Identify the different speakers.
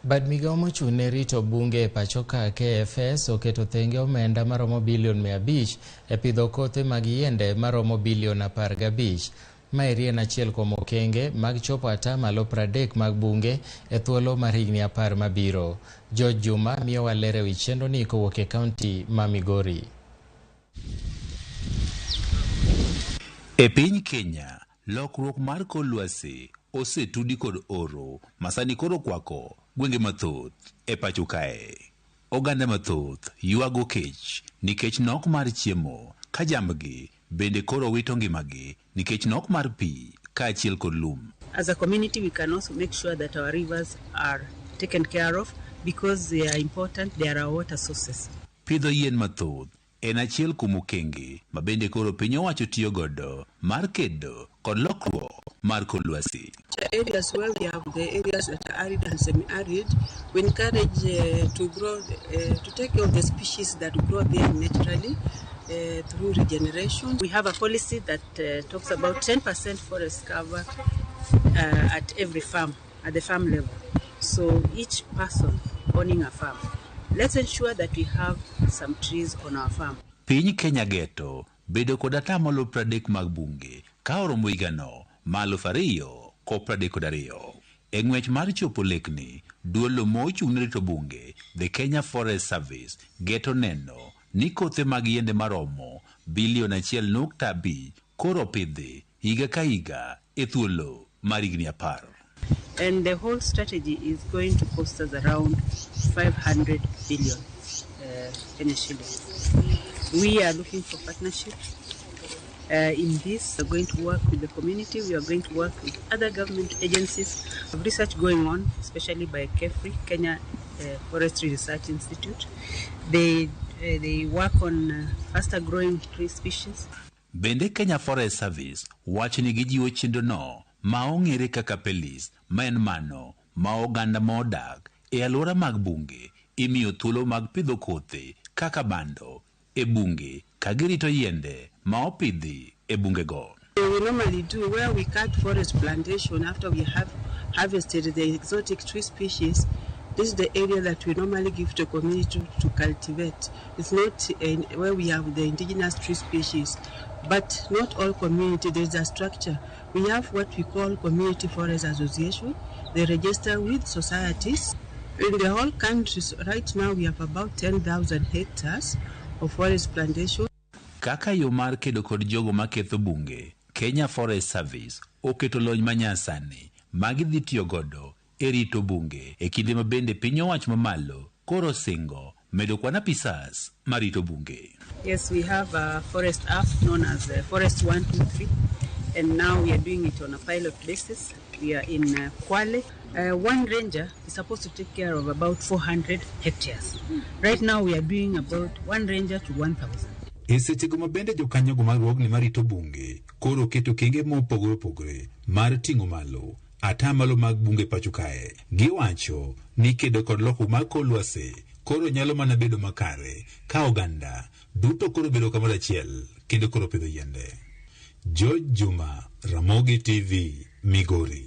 Speaker 1: Bad migao mochung' ne rito bunge e pacho ka KFS oketo thenge omenda maromo bilion 500 e pidho kothe mag yiende maromo bilion 15. Maeri en achiel kuom okenge mag chopo 30% mag bunge e thuolo mar higni 10 mabiro. George Juma miyowa ler ewi chenro ni kowuok e kaunti ma Migori.
Speaker 2: E piny Kenya, lokruok mar kor lwasi osetudi kod oro masani koro kwako gwenge mathoth e pacho kae. Oganda mathoth ywago kech nikech nok mar chiemo ka jambgi bende koro wito ngimagi nikech nok mar pi kaachiel kod lum.
Speaker 3: As a community, we can also make sure that our rivers are taken care of because they are important, they are our water sources.
Speaker 2: Pidho yien mathoth en achiel kuom okenge ma bende koro piny owacho tiyo godo mar kedo kod lokruok mar kor lwasi.
Speaker 4: Areas where we have the areas that are arid and semi-arid, we encourage to grow, to take care of the species that grow there naturally through regeneration.
Speaker 3: We have a policy that talks about 10% forest cover at every farm, at the farm level. So each person owning a farm, let's ensure that we have some trees on our farm.
Speaker 2: Piny Kenya geto bedo kod 30% mag bunge ka oromo higano ma 2032. E ng'wech mar chopo lekni, duolo mochung' ne rito bunge, The Kenya Forest Service, geto neno ni kothe mag yiende maromo bilion 1.5 koro pidhi higa ka higa e thuolo mar higni 10.
Speaker 3: And the whole strategy is going to cost us around 500 billion Kenya shillings. We are looking for partnerships in this. We are going to work with the community. We are going to work with other government agencies. We have research going on, especially by KEFRI, Kenya Forestry Research Institute. They work on faster growing tree species.
Speaker 2: Bende Kenya Forest Service wacho ni gijiwo chenro no ma ong'ere kaka PELIS, ma en mano ma oganda ma odak e alwora mag bunge imiyo thuolo mag pidho kothe kaka bando e bunge ka girito yiende ma opidhi e bungego.
Speaker 4: We normally do where we cut forest plantation after we have harvested the exotic tree species. This is the area that we normally give to community to cultivate. It's not in where we have the indigenous tree species, but not all community. There's a structure. We have what we call Community Forest Association. They register with societies. In the whole country, right now we have about 10,000 hectares of forest plantation.
Speaker 2: Kaka yo mar kedo kod jogo maketho bunge, Kenya Forest Service oketo lony manyasani ma gidhi tiyo godo e rito bunge e kinde ma bende piny owacho mamalo koro singo medo kwan apisas marito bunge.
Speaker 3: Yes, we have a forest app known as Forest 123, and now we are doing it on a pilot basis. We are in Kwale. One ranger is supposed to take care of about 400 hectares. Right now we are doing about one ranger to 1,000.
Speaker 2: E sechego ma bende jokanyogo mag riwruogni marito bunge koro keto okenge mopogore opogore mar ting'o malo atamalo mag bunge pacho kae. Giwacho ni kedo kod lokruok mag kor lwasi koro nyalo mana bedo makare ka oganda duto koro bedo kamoro achiel kendo koro pidho yiende. George Juma, Ramogi TV, Migori.